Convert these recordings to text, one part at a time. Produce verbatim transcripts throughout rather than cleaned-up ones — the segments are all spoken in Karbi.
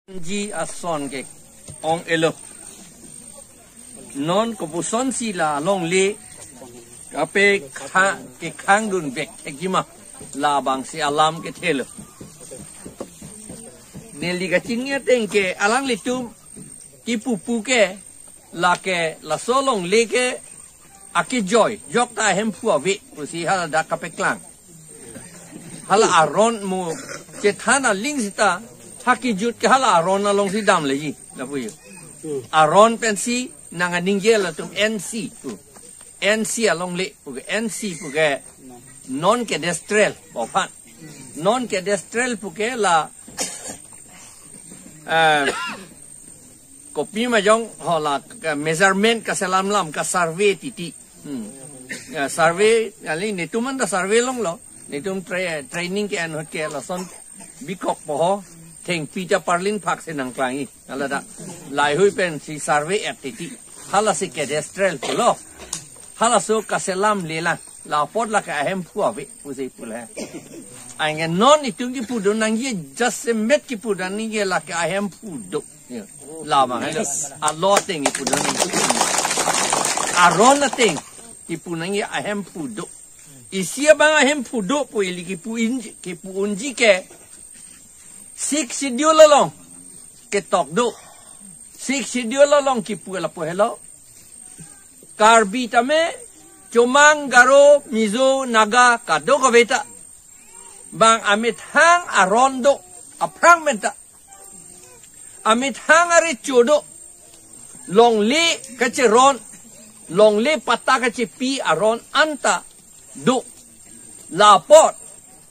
Ji ason ke ong-elo. Non kopuson si la alongle kape kha-, kekhangdun vek thekji ma, labangsi alam kethelo. Neli kachini ateng ke alanglitum kipupu ke lake laso longle ke akejoi, jok ta ahemphu ave pusi haladak kapeklang. Hala aron mo chethan aling sita, ha kejut ke hala aron alongsi damleji, lapu yo. Aron pensi nang aningje latum N C pu. N C alongle pu ke, N C pu ke non-cadastral, bophan. Non-cadastral pu ke la, eh, kopi ma jong ho la, ka measurement kaselam lam ka survey titi. Hmm. Ya, survey, kali netum anta survey longlo. Netum tra-, training ke-en ahut ke lason bikok po ho. Thengpi ta parlin phak si nangklangji. Haladak. Laheihui pensi survey et titi. Halasi cadastral pulo. Halaso kaselam lelang. La apot lake ahemphu ave pusi pulo. Anke non itum kipudun nangji, jasemet kipudun nangji lake ahemphu do. Ya. Labang helo. Alo ateng kipudun nangji. Aron ateng kipudun nangji ahemphu do. Isi abang ahemphu do pu ili kipu-un-, kipu-unji ke Sixth Schedule along ketok do. Sixth Schedule along kipu lapu helo. Karbi tame, Chomang, Garo, Mizo, Naga, kadokave ta bang amethang aron do, aphrang pen ta. Amethang arecho do. Longle kacheron, longle patta kachepi aron anta do. La apot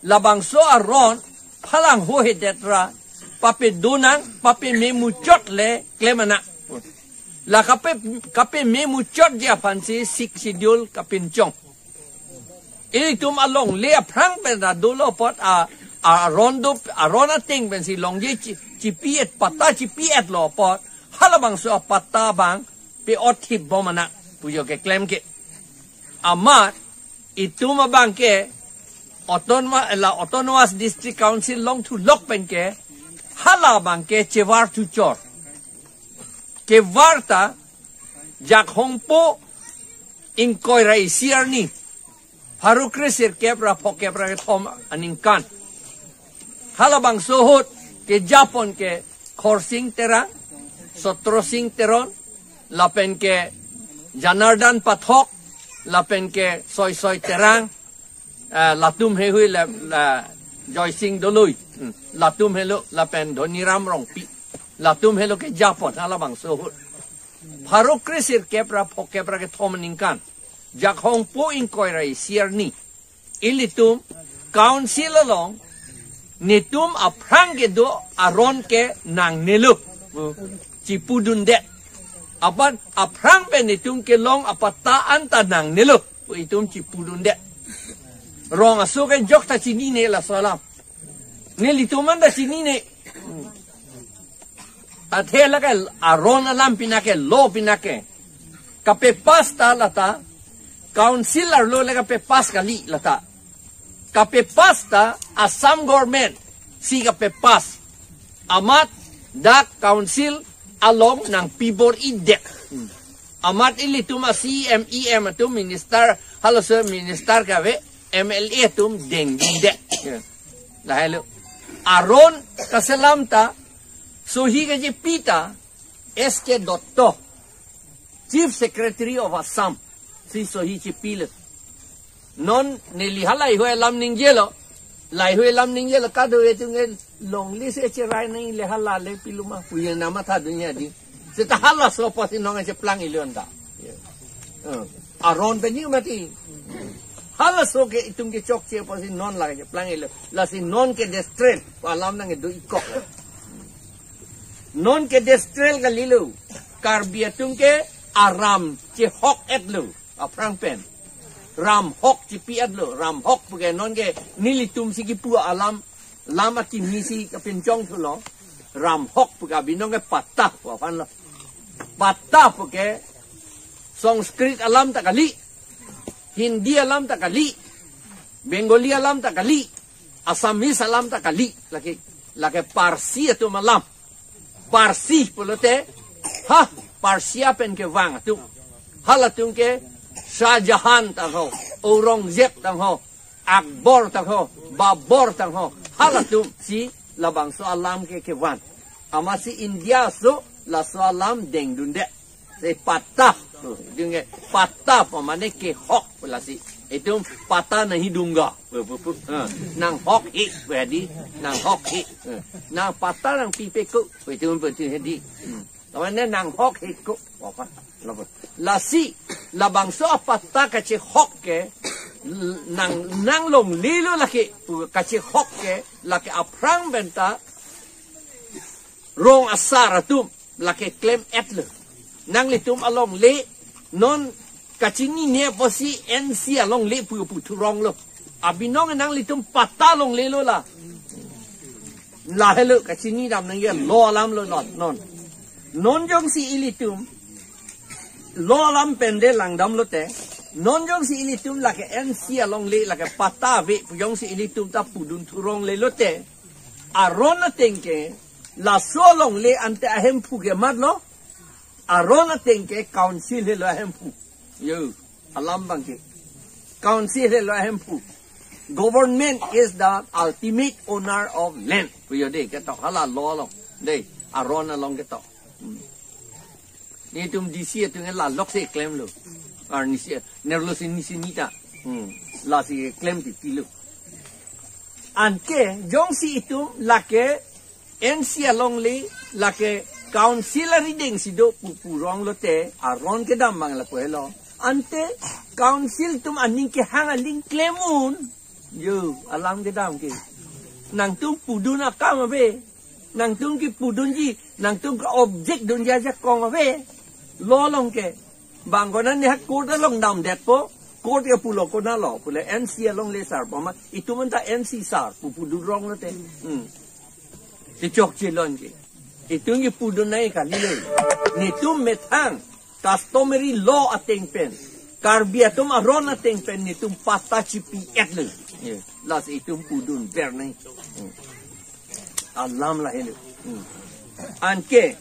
labangso aron phalanghohedet ra, papedonang, papememuchot le klem nang. La kape, kapememuchotji aphansi Sixth Schedule kapinchong. Ilitum alongle aphrang pen ta dolo apot a, a aron do, aron ateng pensi longle chi-, chipi-et, patta chipi-etlo apot, halabangso apatta abang pe-otthip bom nang pu yo keklem ke. Amat itum abang ke Autonoma-, la Autonomous District Council longthulok pen ke, halabang ke chevar thuchor. Kevar ta Jakhong po ingkoi ra isi arni, pharo kre sirkep ra phokep ra kethom aningkan. Halabangso ahut kejapon ke Khorsing Terang, Sotrosing Teron, lapen ke Janardan Pathak, lapen ke Soisoi Terang, eh, latum heihui le, la Joysing Doloi, hmm, latum helo, lapen Dhoniram Rongpi, latum helo kejapon halabangso ahut. Pharo kre sirkep ra phokep ra kethom aningkan, Jakhong po ingkoi ra isi arni, ilitum council along netum aphrang kedo aron ke nangnelo pu chipudundet. Apot aphrang pen netum kelong apatta anta nangnelo pu itum chipudundet. Rong aso ke jok ta chinine laso alam. Nelitum anta chinine. Athe lake aron alam pinake, law pinake, kapepass ta lata, council arlo le kapepass kali lata. Kapepass ta Assam government si kapepass. Amat dak council along nangpibor-idet. Hmm. Amat ilitum a-C E M, E M atum, minister, halaso minister kave, M L A atum dengdundet. Ya. Lahelo. Aron kaselam ta sohi kachepi ta S K Dutta, Chief Secretary of Assam, si sohi chepilo. Non neli halaheihui alam ningjelo, laheihui alam ningjelo, kadokave atum ke longle si cherai nangji le hala le piluma, puye nama tha dunia di. Seta halaso apotsi non cheplang-ilo anta. Ya. Eh, aron pen ni mati. Halaso ke itum kechokche apotsi non la cheplang-ilo. Lasi non-cadastral pu alam nangdo-ikok. Non-cadastral kalilo. Karbi atum ke aram chehok-etlo aphrang pen. Ram hok chipi-etlo. Ram hok pu ke non ke nelitum si kipu alam, lam akimi si kapinchong thulo. Ram hok pu ke abinong ke patta pu aphanlo. Patta pu ke Sanskrit alam ta kali, Hindi alam ta kali, Bengali alam ta kali, Assamese alam ta kali, lake, lake Parsi atum alam. Parsi pulote, ha, Persia pen kevang atum. Halatum ke Shah Jahan tangho, Aurangzeb tangho, Akbar tangho, Babur tangho, halatum si labangso alam ke kevan. Amatsi India aso laso alam dengdunde. Si patta, oh, idunge patta pu mane kehok pu lasi. Itum patta nahi dunga. Pu, pu, pu. Ha, nanghok he pu hedi, nanghok he. Ha, nang patta nangpipeko pu itum pu itum hedi. Hmm. Lamane nanghok heko. Apa? Labo. Lasi, labangso apatta kachehok ke, l-, nang, nanglonglelo lake, pu kachehok ke, lake aphrang penta, rong asar atum, lake klem-etlo. Nanglitum alongle, non kachinine apotsi N C alongle pu pu thuronglo. Abinong nanglitum patta longlelo la. Lahelo kachinidam nangji, law alamlo non. Non. Non jongsi ilitum law alam pen de langdamlote. Non jongsi ilitum lake N C alongle lake patta ave pu jongsi ilitum ta pudun thuronglelote. Aron ateng ke laso longle ante ahemphu ke matlo. Aron ateng ke council helo ahemphu. Yo, alam abang ke. Council helo ahemphu. Government is the ultimate owner of land. Pu yo de, ketok hala law along. De, aron along ketok. Hmm. Netum D C atum ke la lok si klemlo. Arnisi, nerlo si nisi nita. Hmm. Lasi klem titilo. Anke, jongsi itum lake N C alongle lake council arideng si do pu puronglote, aron kedam abang lapu helo. Ante council atum aning kehang aling klem un. Yo, alam kedam ke. Nangtum pudun akam ave. Nangtum kipudunji, nangtum ke-object dunji ajakong ave. Law along ke. Bang konat ne ha court along damdetpo. Court ke pulo konatlo, pule N C alongle sar pu ma. Itum anta N C sar pu pudun ronglote. Hmm. Chechok chelon ke. Itum kipudun nangji kalilo. Netum methang customary law ateng pen, Karbi atum aron ateng pen netum patta chipi-etlo. Ye. Lasi itum pudunver nangji. Hmm. Alam lahelo. Hmm. Anke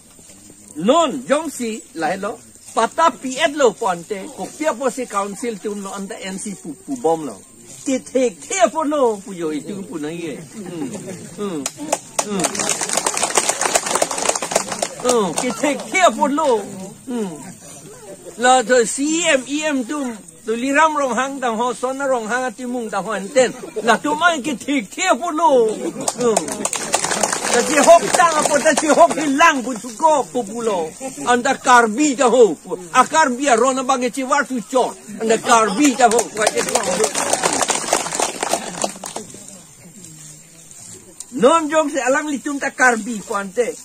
non jongsi lahelo, patta pi-etlo pu ante, kopi apotsi council atum non anta N C pu pubomlo. Kethekthe apotlo pu yo itum pu nangji. Hmm. Hmm. Hmm. Hmm. Kethekthe apotlo. Hmm. La to C M, E M atum, Tuliram Ronghang tangho, Sona Ronghang atimung tangho anten. Latum an kethekthe apotlo. Hmm. Tachehok tang apot, tachehok hilang pu thukok pu pulo. Anta Karbi tangho. A Karbi aron abang ke chivar tu chor. Anta Karbi tangho. Non jongsi alanglitum ta Karbi pu ante,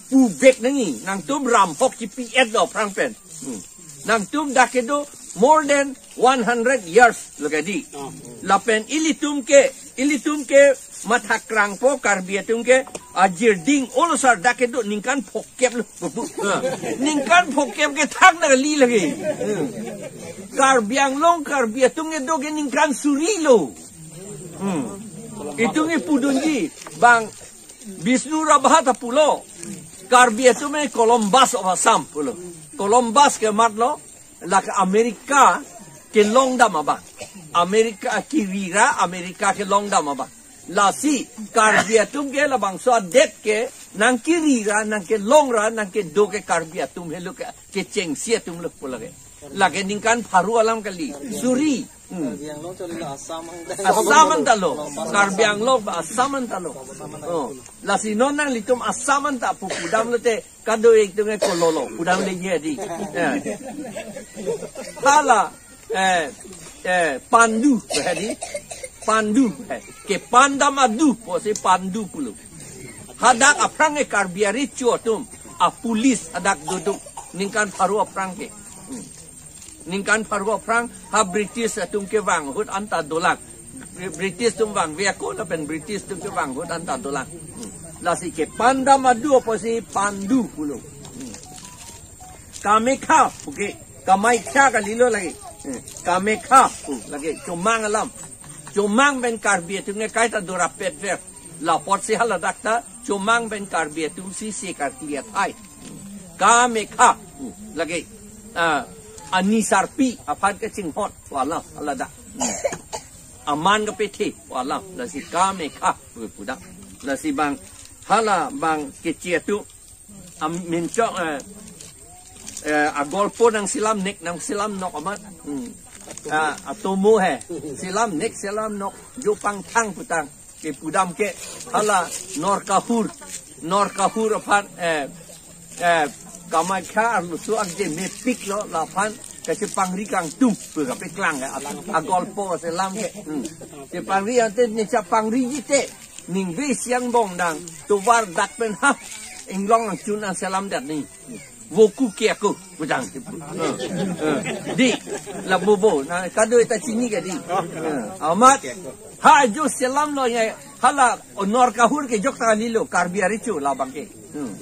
puvek nangji, nangtum ramphok chipi-etlo aphrang pen. Hmm. Nangtum dak kedo more than one hundred years lo kedi. Oh. Lapen ilitum ke, ilitum ke mathakrangpo, Karbi atum ke ajirding olo sar dak kedo ningkan phokep lo. Ha. Ningkan phokep ke thakna kali lagi. Hmm. Karbi Anglong, Karbi atum kedo ke ningkan suri lo. Hmm. Itum kipudunji, bang Bishnu Rabha ta pulo, Karbi atum ke Columbus of Assam pulo. Columbus ke matlo, lake America kelongdam abang. America kiri ra, America kelongdam abang. Lasi, Karbi atum ke labangso adet ke, nangkiri ra, nangkelong ra, nangkedo ke Karbi atum helo ke, kechengsi atum lo pu lake. Lake ningkan pharo alam kali. Suri. Hmm. Karbi Anglong choli lo Assam ang. Assam anta lo. Karbi Anglong ba Assam anta lo. Oh. Lasi non nanglitum Assam anta pu pudamlote kado-ik atum ke kololo. Pudamle ye di. Ya. Hala, eh, eh, pandu, eh, di. Pandu, eh. Kepandam adu, pusi pandu pulo. Hadak aphrang ke Karbi arecho atum, a police hadak doduk. Ningkan pharo aphrang ke. Hmm. Ningkan pharo aphrang ha British atum kevang ahut anta dolang. British atum vangve ako lapen British atum kevang ahut anta dolang. Hmm. Lasi kepandam adu apotsi pandu pulo. Hmm. Kamekha, okay. Kamaikha kalilo lake. Hmm. Kamekha, oh, lake. Chomang alam. Chomang pen Karbi atum ke kaita dorapet ver. La apotsi haladak ta Chomang pen Karbi atum si se karkli athai. Kamekha. Lake, ah, ani sarpi aphan kachinghot pu alam, haladak. Aman kapethe pu alam. Lasi Kamekha pu pudam. Lasi bang, hala bang Keche atum, am, minchok, eh, eh, agolpo nangselam nek, nangselam nok amat. Hmm. Ah, atomo he. Selam nek, selam nok. Jo pangthang putang. Kepudam ke hala Norkahur. Norkahur aphan, eh, eh, Kamakhya arloso akje mepiklo, laphan kachepangri kangtum pu kapeklang ke. Agolpo selam ke. Hmm. Chepangri ante ne chepangri jite. Ningve si angbong dang, tovar dak pen ha, inglong angchun nangselam det ni. Voku ke aku, pudam. Eh, eh. Di, la bobo, na kado ta chini ke di. Eh, amat, ha jo selamlo ya, hala Norkahur ke jok ta lilo, Karbi arecho labang ke. Hmm.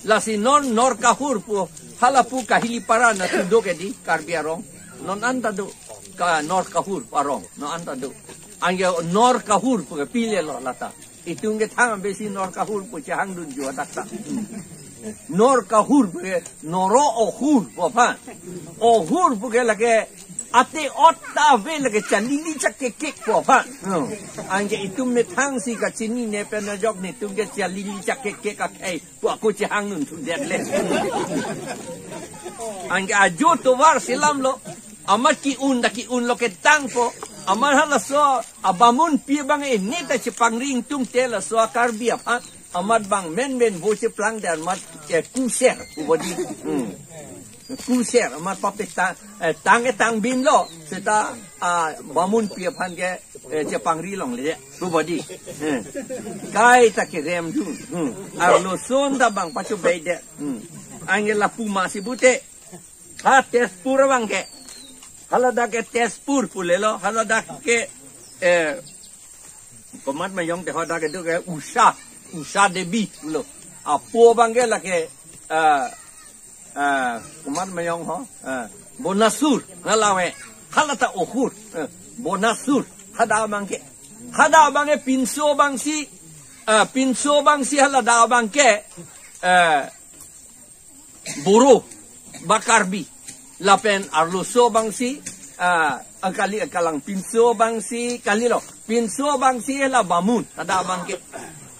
Lasi non Norkahur pu, hala pu Kahilipara na tudo ke di, Karbi arong. Non anta do, ka Norkahur arong, non anta do. Anke Norkahur pu ke pilelo lata. Itum ke thang besi Norkahur pu chehangdun jo adak ta. Norkahur pu ke Noro Ohur pu aphan. Ohur pu ke lake ate ot ta ave lake chalili chakekek pu aphan. Hmm. Anke itum methang si kachinine pen ajok netum ke chalili chakekek akhei pu ako chehangdun thudet le. Anke ajo tovar selamlo. Amat ki-un ta ki-unlo ketangpo. Amat halaso abamunpi abang ini ta chepangri ingtungte laso a-Karbi aphan. Amat bang menmen vo cheplang dan amat, eh, kuser pu bodi. Hmm. Kuser amat papek ta, eh, tang, eh, tang binlo. Seta, ah, bamunpi aphan ke, eh, chepangri longle pu bodi. Hmm. Kaita kerem dun. Hmm. Arloso ta bang pacho bede. Hmm. Anke lapu masi pute. Ha Tezpur abang ke. Haladak ke Tezpur pulelo, haladak ke, eh, komat mayong te hadak ke do ke Usha, Usha Devi pulo. Apo abang ke lake, eh, eh, komat mayong ho, eh, Bonasur, ngalave. Halata Ohur, eh, Bonasur, hadak abang ke. Hadak abang ke pinso abang si, eh, pinso abang si haladak abang ke, eh, Boro ba Karbi. Lapen arloso abang si, ah, akali akalang pinso abang si kalilo. Pinso abang si la bamun, hadak abang ke.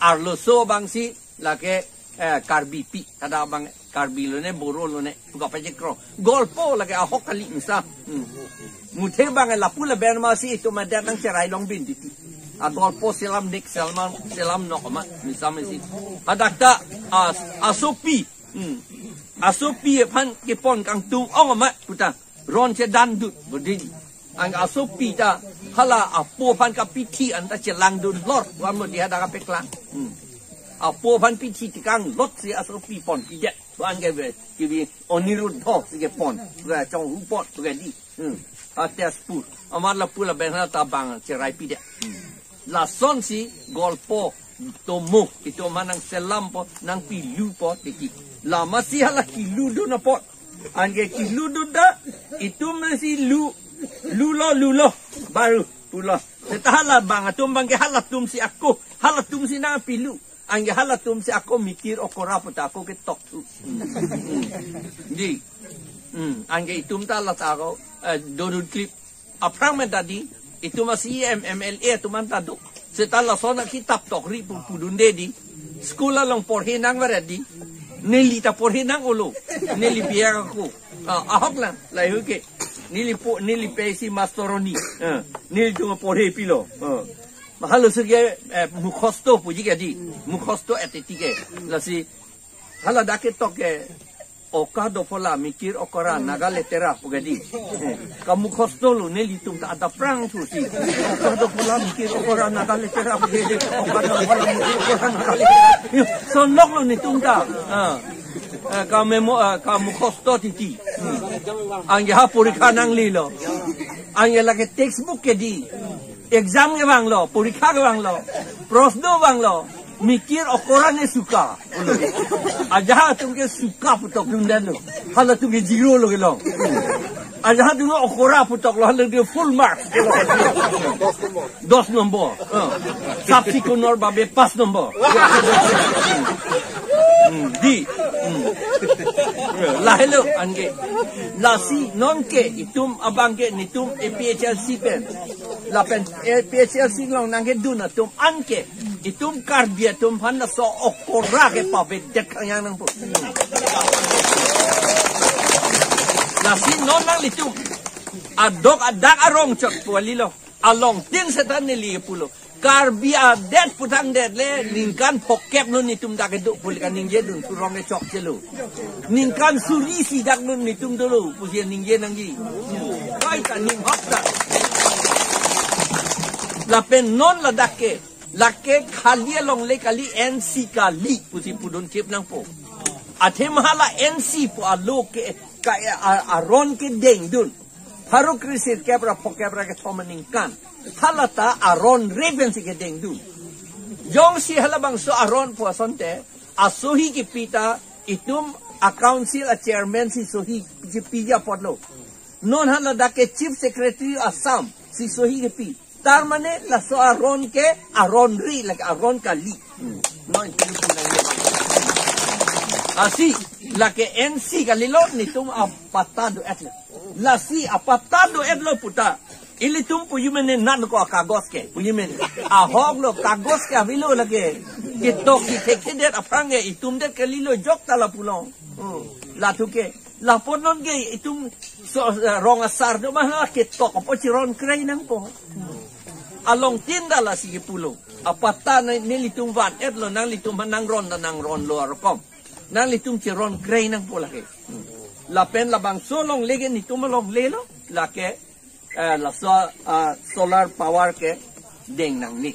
Arloso abang si lake, eh, Karbipi, hadak abang Karbi lone, Boro lone, pu kapachekro. Golpo lake ahok kali misa. Hmm. Muthe abang lapu laben masi itum adet nangcherai longbin titi. Agolpo selam nek selam, selam nok amat misa mesi. Hadak ta, ah, asopi. Hmm. Asopi aphan kepon kangtung ong amat puta. Ron chedandut bodi. Anke asopi ta hala apo aphan kapithi anta chelangdun lor. Wan mo di hadak kapeklang. Hmm. Apo aphan pithi tikanglot si asopi ponpidet. Wan ke ve, kibi Aniruddho si kepon. Ve chonghu pon, ve di. Hmm. Ha Tezpur. Amat lapu laben hata bang cheraipidet. Hmm. Lasonsi golpo tomo itum aphan nangselampo, nangpilupo tiki. Lamasi hala kiludun apot. Anke kiludun ta itum si lu, lulo, lulo baru pulo. Seta hala bang atum abang ke halatum si ako, halatum si nangpilu. Anke halatum si ako Mikir Okora puta ako ketok thu. Hmm. Di. Hmm. Anke itum ta lata ako, eh, dodun klip. Aphrang men ta di, itum a-C E M, M L A atum anta do. Seta lason akitap tokri pu pudunde di. School along porhe nangveret di. Neli ta porhe nang-olo. Neli biak ako. Ah, ahok lang, lahei ke. Neli po, neli pe si mastoroni. Ah, nelitum porhe pilo. Ah. Mahalo suge, eh, mukhosto puji ke di. Mukhosto eteti ke. Lasi, haladak ketok ke. Oka do phola Mikir Okora Naga letera pu ke di. Eh, kamukhosto lo nelitum ta adapprang thusi. Oka do phola Mikir Okora Naga letera pu ke di. Oka do phola Mikir Okora Naga letera. Yo, sonok lo netum ta. Ah. Eh, kamemo, eh, kamukhosto titi. Hmm. Anke ha porikha nanglelo. Anke lake textbook ke di. Exam kevanglo, porikha kevanglo, prosno vanglo, Mikir Okora ne suka. Ajahak atum ke suka putok dundenlo. Halatum ke zero lo kelong. Ajahak dulu okora putok lo, lalu dia full mark. Dos nombor. Ha. Sub-sequence or babe pas nombor. Hmm, di. Hmm. Lahelo anke. Lasi nonke itum abangke netum A P H L C pen. Lapen A P H L C along nangkedun atum anke. Itum Karbi atum aphan laso okora ke pavedet kang nangpo. Lasi non nanglitum adok adak arong chot pu kalilo. Along tin setan neli pulo. Karbi adet putangdet le ningkan phokep non itum dak kedo pu kaningje dun, surong kechok chelo. Ningkan suri si dak non itum dolo pusi ningje nangji. Kaita ning hok dak. Lapen non ladak ke, lake khali along le kali, N C kali pusi pudun kip nangpo. Athema hala N C pu alo ke ka a, aron kedengdun. Pharo kre sirkep ra phokep ra kethom aningkan. Halata aron re pensi kedengdun. Jongsi halabangso aron pu asonte, asohi kipi ta itum a-council a-chairman si sohi kipi apotlo. Non haladak ke Chief Secretary Assam si sohi kipi. Tar mane laso aron ke aron re, lake aron kali. Hmm. Non itum itum nang. Lasi lake N C kalilo, netum apatta do-et lo. Lasi apatta do-et lo puta. Ilitum pu amen ne nat ko kagos ke, pu amen. Ahok lo kagos ke avelo lake. Ketok kethekthedet aphrang ke itum det kalilo, jok ta la pulo. Hmm. Lathu ke. Lapu non ke itum so, eh, rong asar do mah ketok apot chiron krei nangpo. Along tin ta lasi kepulo. Apatta ne, nelitum van-et lo, nanglitum aphan nangron ta nangron lo arokom. Nanglitum chiron krei nangpo lake. Lapen labangso alongle ke netum alongle lo, lake, eh, laso, ah, solar power kedeng nangne.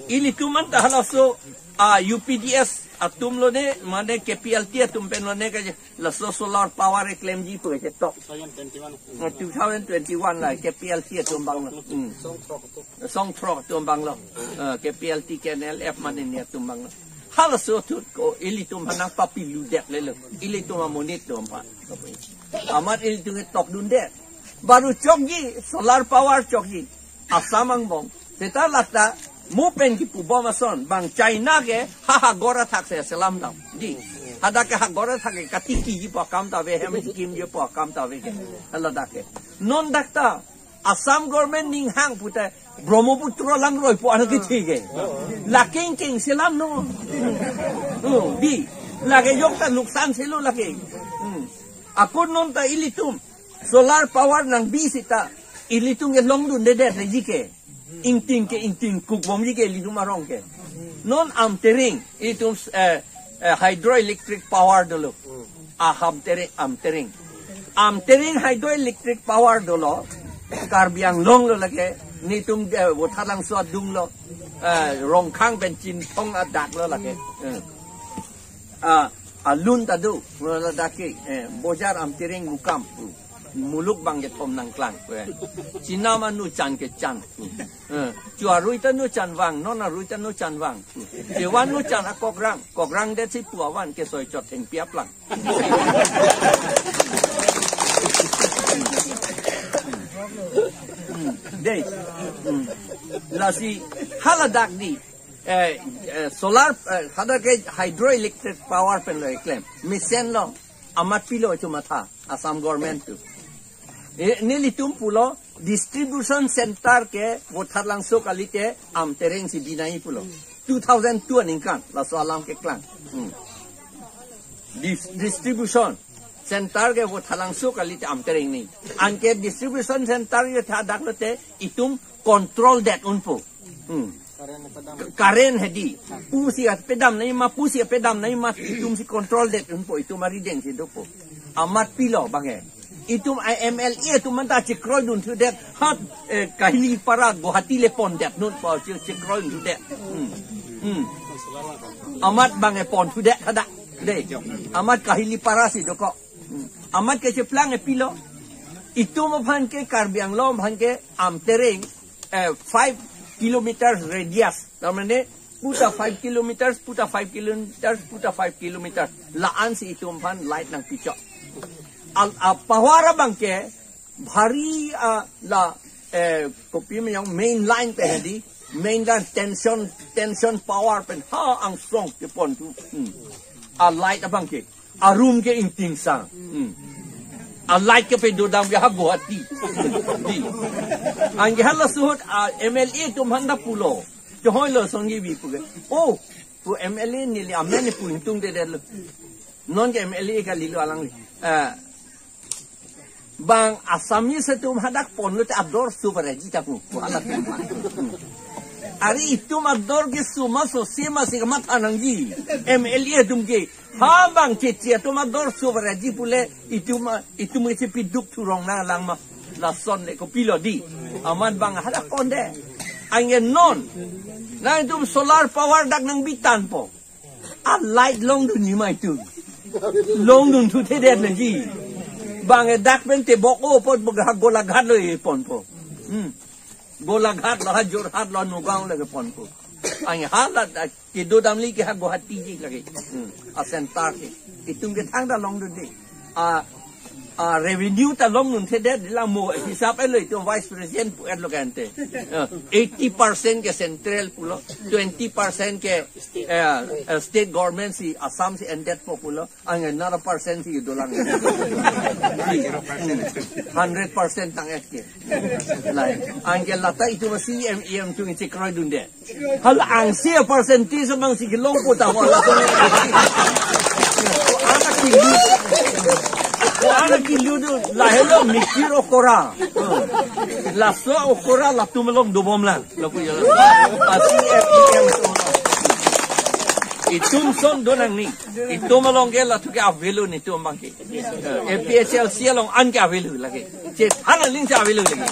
Ilitum anta halaso, ah, U P D S atum lo ne, mane K P L T atum pen lo ne ke, laso solar power keklemji pu ketok. Two thousand twenty-one. Oh, two thousand twenty-one la K P L T atum abang lo. Hmm. Songthrok atum abang lo. Eh, K P L T, K N L F mane ni atum abang lo. Halaso atum ko ilitum aphan nangpapiludet lelo. Ilitum amonit atum aphan. Amat ilitum ketokdundet. Baru chokji, solar power chokji. Assam angbong. Seta lata mo pen kipubom ason, bang China ke ha hagor athak si selam dam. Di. Hadak ke hagor athak ke katikiji pu akam ta ave, hem kimji pu akam ta ave ke. Haladak ke. Non dak ta Assam government ning hang pute Brahmaputra langroi pu anke thik ke. Lake ingkeng selam non. Oh, di. Lake jok ta nuksan selo lake. Hmm. Ako non ta ilitum solar power nangbi seta ilitum ke longdundedet leji ke. Ingting ke ingting kukbomji ke ilitum arong ke. Non Amtereng, ilitum, eh, eh, hydroelectric power dolo. Ah, Amtereng, Amtereng. Amtereng hydroelectric power dolo. Karbi Anglong lo lake. Netum, eh, Vothatlangso adung lo. Eh, Rongkhang pen Chinthong adak lo lake. Eh. Ah, alun ta do, mula dake, eh, Bojar Amtereng Mukam. Muluk bang kethom nangklang. Eh. Chinam anu chan ke chan. Eh, chu arui ta nu chan vang, non arui ta nu chan vang. Chevan nu chan akokrang, kokrangdet si pu avan ke soi chot thengpi aplang. Hmm, dei. Hmm. Lasi haladak di. Eh, eh, solar, eh, hadak ke hydroelectric power pen lo keklem. Mesen lo, amat pilo chu matha, Assam government atum. Eh, nelitum pulo, distribution center ke Vothatlangso kalite Amtereng si binai pulo. Two thousand two aningkan, laso alam keklang. Hmm. Dis-, distribution center ke Vothatlangso kalite Amtereng ni. Anke distribution center yo tha dak lote itum control det unpo. Hmm. Current hedi. Pusi apedam nangji ma, pusi apedam nangji ma, itum si control det unpo, itum arideng si dopo. Amat pilo bang e. Itum I M L A atum anta chekroidun thudet. Hat, eh, Kahilipara Guwahati le pondet non po che-, chekroidun thudet. Hmm. Hmm. Amat bang e pon thudet hadak. Dei. Amat Kahilipara si dokok. Hmm. Amat kecheplang e pilo. Itum aphan ke Karbi Anglong aphan ke Amtereng, eh, five kilometers radius. Tar mane, puta five kilometers, puta five kilometers, puta five kilometers. La-an si itum aphan light nangpichok. Al, a, power abang ke, bhari, ah, la, eh, kopi meyang main line pen hedi, main line tension, tension power pen ha angsong kepon tu. Hmm. A light abang ke, a room ke ingtingsang. Hmm. A light ke pedodam ke ha Guwahati. Di. Anke halaso ahut, ah, M L A atum aphan ta pulo. Chohoi lo songgi bi pu ke. Oh, pu M L A neli amen pu ingtungdedetlo. Non ke M L A kalilo alangli. Ah, bang Assamese atum hadak ponlote ador sup-araji ta pu, pu halatum. Are itum ador ke suma sose ma si kamatha nangji. M L A atum ke. Ha bang Chethia atum ador sup-araji pule itum, itum ke chepiduk thurong nanglang ma. Lason le kopilo di. Amat bang hadak ponde. Anke non. Nangtum solar power dak nangbitanpo. A light longdunji ma itum. Longdun thuthedet nangji. Bang e dak pen tebok o pot bang ha Golaghat lo eponpo. Hmm. Golaghat lo, ha Jorhat lo, Nagaon lo keponpo. Anke hala dak kedodamli ke ha Guwahati ji lake. Hmm. A center ke. Itum ke thangta longdunde. A, a revenue ta longdunthedet, la mo hisap etlo itum vice president pu-etlo kante. Eh, eighty percent ke central pulo, twenty percent ke, eh, eh, state government si, Assam si endetpo pulo, anke another percent si dolang. Hundred percent tang-et ke. Lai, anke lata itum C M, E M atum chekroidunde. Hala angse percentage abang si kelongpo ta ho la. Ko-an akilu. Ko-an akilu do lahelo mikir okora. Laso okora latum along dobomlang. Lapu ya. Asi F D M. Itum son do nangji. Itum along ke latum ke avelo netum abang ke. A P H L C along an ke avelo lake. Chethan aling si avelo lake.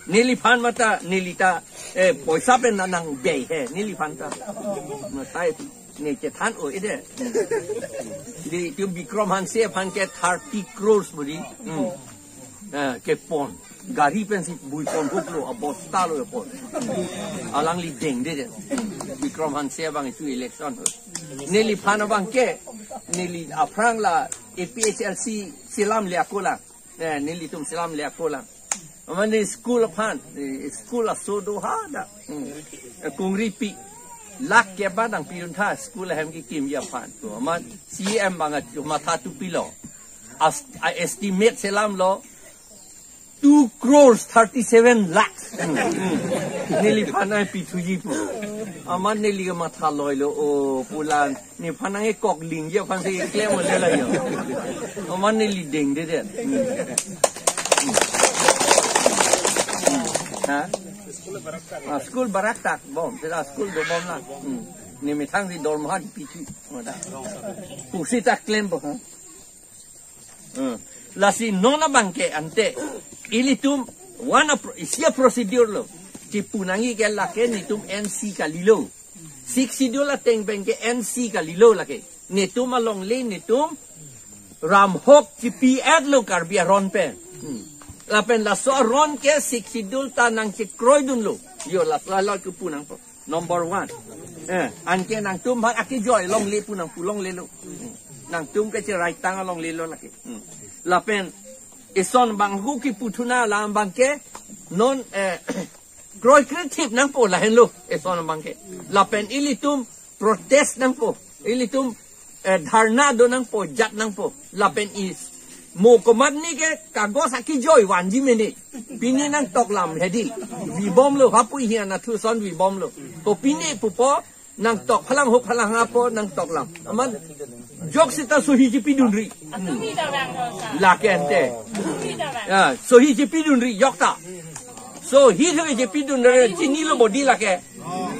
Neliphan mata, neli ta, eh, poisa pen nang bey he, neliphan ta. Matai pu, ne chethan o ede. Di tu Bikram Hanse aphan ke thirty crores budi. Hmm. Eh, kepon. Gari pensi buiponhuklo, abosta lo kepon. Alangli dengdedet. Bikram Hanse abang itum election ho. Neliphan abang ke, neli aphrang la A P H L C selamle ako lang. Eh, nelitum selamle ako lang. Amat ne school aphan, eh, school aso do hadak. Hmm. Eh, kungripi. Lakh keba nangpidun tha school ahem kekimji aphan. To amat C M abang amatha tu pilo. As, a estimate selamlo two crores thirty-seven lakhs. Hmm, hmm. Neliphan ai pithuji pu. Amat neli ke matha loilo, o pu lang. Nephan nangkok lingji aphan si keklem ole la yo. Amat neli dengdedet. Hmm. Hmm. Ha? Ah, school baraktak bom, sila school dobom lang. Hmm. Ne methang si dormaha pithu. Pusi ta klempo, ha? Hmm. Lasi non abang ke ante ilitum one apro-, isi a-procedure lo. Chipu nangji ke lake netum N C kalilo. Sixth Schedule ateng pen ke N C kalilo lake. Netum alongle netum ramhok chipi-etlo Karbi aron pen. Hmm. Lapen laso aron ke Sixth Schedule ta nangchekroidunlo. Yo laso hala kepu nangpo. Number one. Eh, anke nangtum bang akejoi longle pu nangpu longlelo. Hmm. Nangtum ke cheraitang longlelo lake. Hmm. Lapen eson abang hu kipu thuna alam abang ke non, eh, kroikre thip nangpo lahenlo eson abang ke. Lapen ilitum protest nangpo. Ilitum, eh, dharna do nangpo, jat nangpo. Lapen is mo komatne ke kagos akejoi vanji mene. Pine nangtoklam hedi. Vibomlo, hapu hian athu son vibomlo. Ko pine pupo nangtok phalang ho phalang hapo nangtoklam. Amat jok seta sohi chepidunri. Hmm. Lake ante. Ya, sohi chepidunri jokta. Sohi thu chepidunri chinilo bodi lake.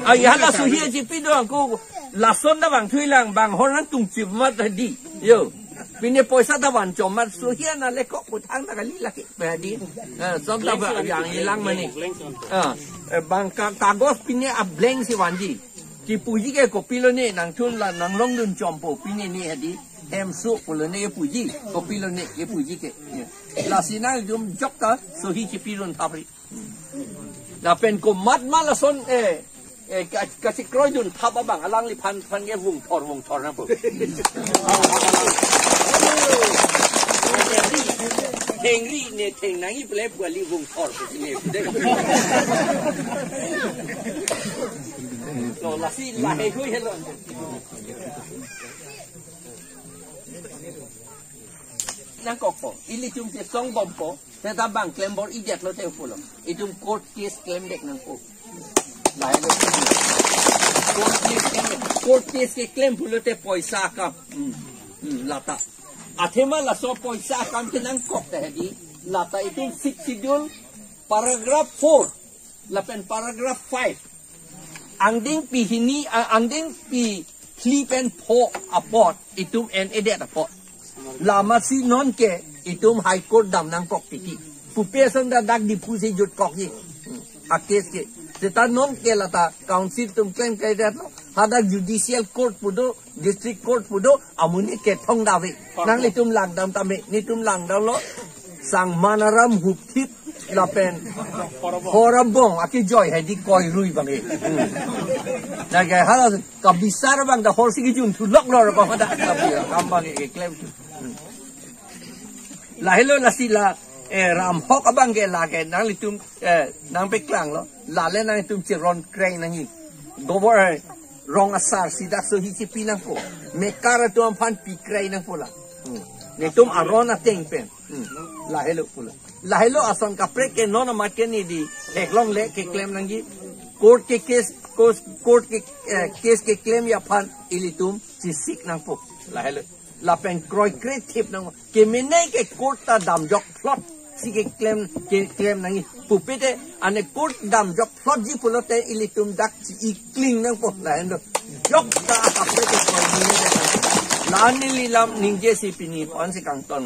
Ai hala sohi chepidun ako lason ta bang thui lang bang hor nangtungchip mat di. Yo. Pine poisa ta van chomat sohi ana le kok puthang ta kali lake. Badi. Ah, son ta ba yang ilang mani. Ah, eh, bang ka-, kagos pine a-blank si vanji. Kipuji ke kopilo ne nangthun la nanglongdun chompo pine ne hedi. Hemso pulo ne puji, kopilo ne kipuji ke. Ya. Lasi nangtum jokta sohi chepidun thapri. Lapen komat ma lason, eh, eh, ka-, kachekroidun thap abang alangliphan phan ke vungthor vungthor nangpo. Thengri, thengri ne theng nangji pule puali vung thor pusi ne. Lo lasi lahei hui helo. Nangkokpo, ilitum chesong bompo, seta bang klem bor-idetlo te pulo. Itum court case klemdet nangpo. Lahelo. Court case klem, court case keklem pulote poisa akam. Hmm. Hmm, lata. Athema laso poisa akam ke nangkok ta hedi. Lata itum Sixth Schedule paragraph four lapen paragraph five. Angdengpi hini, a-, angdengpi phli pen pho apot itum en-edet apot. Lamasi nonke itum High Court dam nangkok titi. Pupe ason ta dak Diphu si jutkokji. Hmm. A-case ke. Seta nonke lata council atum klem kaidetlo. Hadak judicial court pu do, district court pu do, amonit kethong dave. Nanglitum langdam tame, netum langdamlo. Sangmanaram Hupthit lapen Horabong akejoi hedi koirui bang e. Hmm. Lake hala kabisar abang ta horsi kejun thulok lo ko hadak, tapi kam bang e keklem. Hmm. Lahelo lasi la, eh, Ram Hok abang ke lake nanglitum, eh, nangpeklanglo. Lale nanglitum cheron krei nangji. Governor, eh, rong asar si dak sohi chepi nangpo. Mekar atum aphan pi krei nangpo la. Hmm. Netum aron ateng pen. Hmm. Lahelo pulo. Lahelo ason kaprek ke non amat ke ne di theklongle keklem nangji. Court ke case, court, court ke, eh, case keklemji aphan ilitum chesik nangpo. Lahelo. Lapen kroikre thip nang. Kemene ke court ta damjok phlot si keklem, keklem nangji. Pupe te ane court damjok phlotji pulote ilitum dak chi-ikling nangpo lahenlo. Jokta kaprek ke kroikre. La neli lam ningjesi pini ponsi kangton.